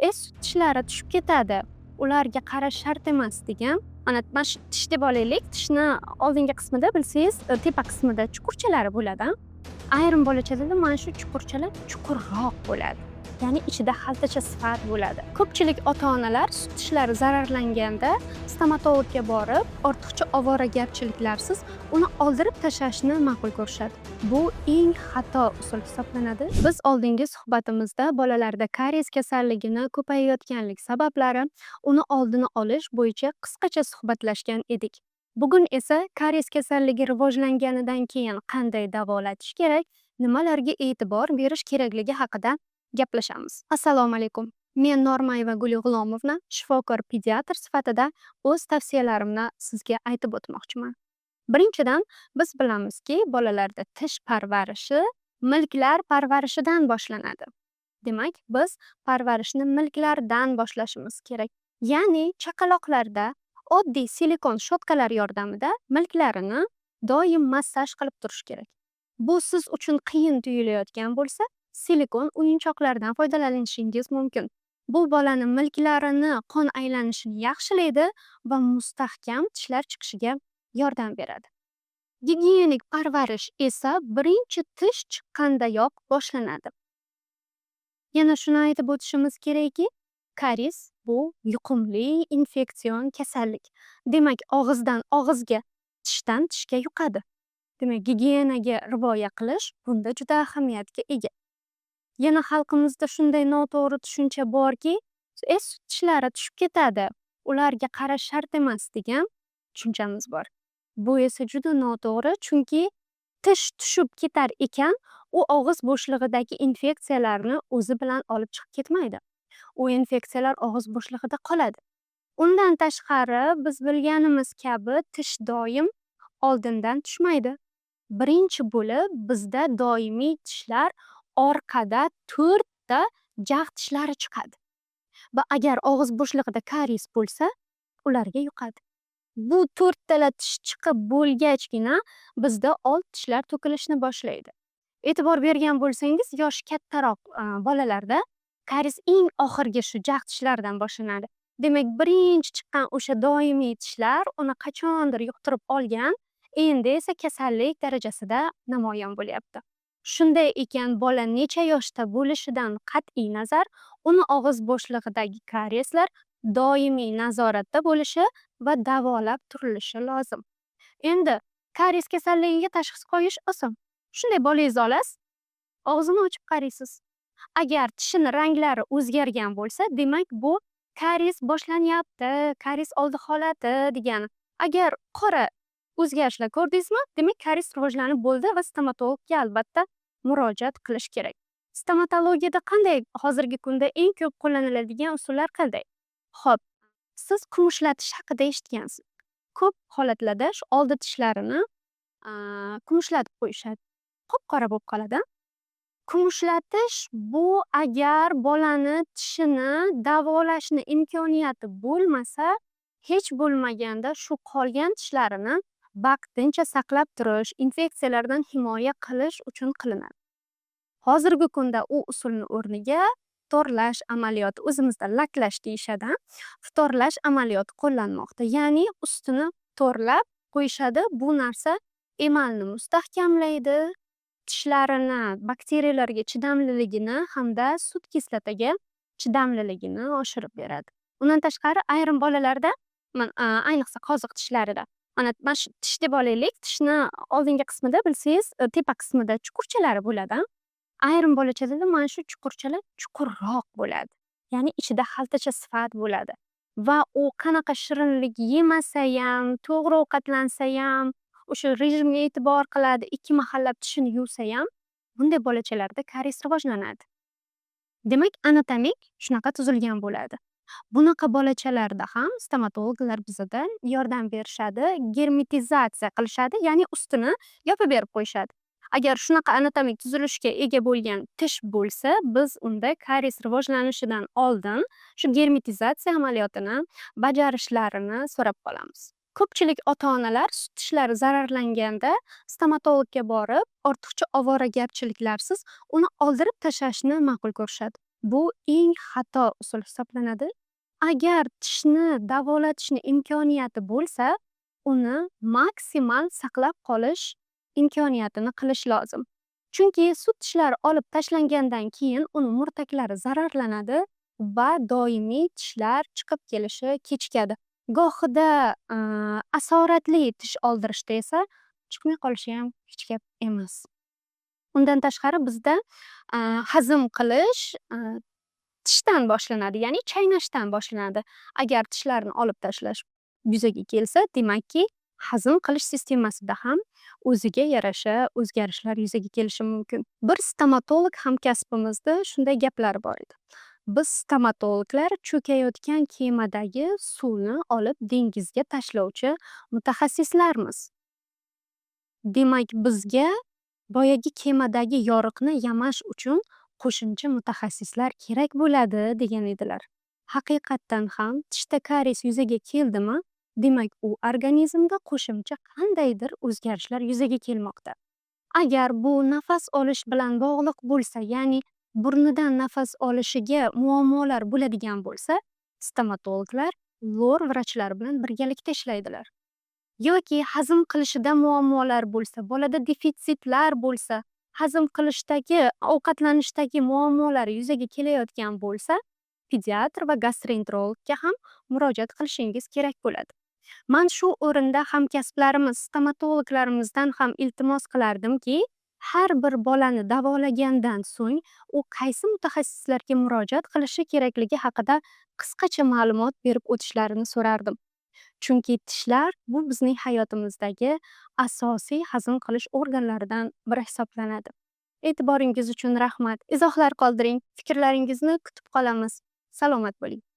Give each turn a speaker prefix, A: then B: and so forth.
A: Sut tishlari tushib ketadi, ularga qarash shart emas degan. Mana shu tish deb olaylik, tishni oldingi qismida, bilsangiz, tepa qismida chuqurchalari bo'ladi. Ayrim bolachalarda mana shu chuqurchalar chuqurroq bo'ladi, ya'ni ichida xaltacha sifat bo'ladi. Ko'pchilik ota onalar sut tishlari zararlanganda stomatologga borib, ortiqcha ovoragarchiliklarsiz uni oldirib tashlashni ma'qul ko'rishadi. Bu eng xato usul hisoblanadi. Biz oldingi suhbatimizda bolalarda karies kasalligini ko'payayotganlik sabablari, uni oldini olish bo'yicha qisqacha suhbatlashgan edik. Bugun esa karies kasalligi rivojlanganidan keyin qanday davolatish kerak, nimalarga e'tibor berish kerakligi haqida gaplashamiz. Assalomu alaykum. Men Normayeva Guli G'ulomovna, shifokor pediatr sifatida o'z tavsiyalarimni sizga aytib o'tmoqchiman. Birinchidan, biz bilamizki, bolalarda tish parvarishi milklar parvarishidan boshlanadi. Demak, biz parvarishni milklardan boshlashimiz kerak. Ya'ni chaqaloqlarda oddiy silikon щётка lar yordamida milklarini doim massaj qilib turish kerak. Bu siz uchun qiyin tuyulayotgan bo'lsa, silikon o'yinchoqlardan foydalanishingiz mumkin. Bu bolani milklarini qon aylanishini yaxshilaydi va mustahkam tishlar chiqishiga yordam beradi. Gigiyenik parvarish esa birinchi tish chiqqandayoq boshlanadi. Yana shuni aytib o'tishimiz kerakki, karies bu yuqumli infeksion kasallik. Demak, og'izdan og'izga, tishdan tishga yuqadi. Demak, gigiyenaga rioya qilish bunda juda ahamiyatga ega. Yana xalqimizda shunday noto'g'ri tushuncha borki, sut tishlari tushib ketadi, ularga qarash shart emas degan tushunchamiz bor. Bu esa juda noto'g'ri, chunki tish tushib ketar ekan, u og'iz bo'shlig'idagi infeksiyalarni o'zi bilan olib chiqib ketmaydi. U infeksiyalar og'iz bo'shlig'ida qoladi. Undan tashqari, biz bilganimiz kabi, tish doim oldindan tushmaydi. Birinchi bo'lib bizda doimiy tishlar orqada to'rtta jag' tishlari chiqadi. Va agar og'iz bo'shlig'ida karies bo'lsa, ularga yuqadi. Bu to'rttala tish chiqib bo'lgachgina bizda old tishlar to'kilishni boshlaydi. E'tibor bergan bo'lsangiz, yoshi kattaroq bolalarda karies eng oxirgi shu jag' tishlardan boshlanadi. Demak, birinchi chiqqan o'sha doimiy tishlar uni qachondir yuqtirib olgan, endi esa kasallik darajasida namoyon bo'lyapti. Shunday ekan, bola necha yoshda bo'lishidan qat'iy nazar, uni og'iz bo'shlig'idagi karieslar doimiy nazoratda bo'lishi va davolab turilishi lozim. Endi karies kasalligiga tashxis qo'yish oson. Shunday bolangizni olasiz, og'zini ochib qaraysiz. Agar tishini ranglari o'zgargan bo'lsa, demak, bu karies boshlanyapti, karies oldi holati degani. Agar qora o'zgarishlar ko'rdingizmi, demak, karies rivojlanib bo'ldi va stomatologga albatta murojaat qilish kerak. Stomatologiyada qanday, hozirgi kunda eng ko'p qo'llaniladigan usullar qanday? Xo'p, siz kumushlatish haqida eshitgansiz. Ko'p holatlarda shu oldi tishlarini kumushlatib qo'yishadi. Qop-qora bo'lib qoladi. Kumushlatish bu agar bolani tishini davolashni imkoniyati bo'lmasa, hech bo'lmaganda shu qolgan tishlarini vaqtincha saqlab turish, infeksiyalardan himoya qilish uchun qilinadi. Hozirgi kunda u usulni o'rniga ftorlash amaliyoti, o'zimizda laklash deyishadi, ftorlash amaliyoti qo'llanmoqda. Ya'ni ustini ftorlab qo'yishadi. Bu narsa emalni mustahkamlaydi, tishlarini bakteriyalarga chidamliligini hamda sut kislotaga chidamliligini oshirib beradi. Undan tashqari, ayrim bolalarda, ayniqsa qoziq tishlarida, mana shu tish deb olaylik, tishni oldingi qismida, bilsangiz, tepa qismida chuqurchalari bo'ladi. Ayrim bolachalarda mana shu chuqurchalar chuqurroq bo'ladi. Ya'ni ichida xaltacha sifat bo'ladi. Va u qanaqa shirinlik yemasayam, to'g'ri ovqatlansayam, o'sha rejimga e'tibor qiladi, ikki mahallab tishini yuvsayam, bunday bolachalarda karies rivojlanadi. Demak, anatomik shunaqa tuzilgan bo'ladi. Bunaqa bolachalarda ham stomatologlar bizada yordam berishadi, germetizatsiya qilishadi, ya'ni ustini yopib berib qo'yishadi. Agar shunaqa anatomik tuzilishga ega bo'lgan tish bo'lsa, biz unda karies rivojlanishidan oldin shu germetizatsiya amaliyotini bajarishlarini so'rab qolamiz. Ko'pchilik ota-onalar sut tishlari zararlanganda stomatologga borib, ortiqcha ovoragarchiliklarsiz uni oldirib tashlashni ma'qul ko'rishadi. Bu eng xato usul hisoblanadi. Agar tishni davolatishni imkoniyati bo'lsa, uni maksimal saqlab qolish imkoniyatini qilish lozim. Chunki sut tishlari olib tashlangandan keyin uni murtaklari zararlanadi va doimiy tishlar chiqib kelishi kechikadi. Gohida asoratli tish oldirishda esa chiqmay qolishi ham hech gap emas. Undan tashqari, bizda hazm qilish tishdan boshlanadi, ya'ni chaynashdan boshlanadi. Agar tishlarni olib tashlash yuzaga kelsa, demakki, hazm qilish sistemasida ham o'ziga yarasha o'zgarishlar yuzaga kelishi mumkin. Bir stomatolog hamkasbimizda shunday gaplar bor edi: "Biz stomatologlar cho'kayotgan kemadagi suvni olib dengizga tashlovchi mutaxassislarmiz. Demak, bizga boyagi kemadagi yoriqni yamash uchun qo'shimcha mutaxassislar kerak bo'ladi", degan edilar. Haqiqatdan ham, tishda karies yuzaga keldimi, demak, u organizmda qo'shimcha qandaydir o'zgarishlar yuzaga kelmoqda. Agar bu nafas olish bilan bog'liq bo'lsa, ya'ni burnidan nafas olishiga muammolar bo'ladigan bo'lsa, stomatologlar lor vrachlari bilan birgalikda ishlaydilar. Yoki hazm qilishida muammolar bo'lsa, bolada defitsitlar bo'lsa, hazm qilishdagi, ovqatlanishdagi muammolar yuzaga kelayotgan bo'lsa, pediatr va gastroenterologga ham murojaat qilishingiz kerak bo'ladi. Man shu o'rinda hamkasblarimiz, stomatologlarimizdan ham iltimos qilardimki, har bir bolani davolagandan so'ng u qaysi mutaxassislarga murojaat qilishi kerakligi haqida qisqacha ma'lumot berib o'tishlarini so'rardim. Chunki tishlar bu bizning hayotimizdagi asosiy hazm qilish organlaridan biri hisoblanadi. E'tiboringiz uchun rahmat. Izohlar qoldiring, fikrlaringizni kutib qolamiz. Salomat bo'ling.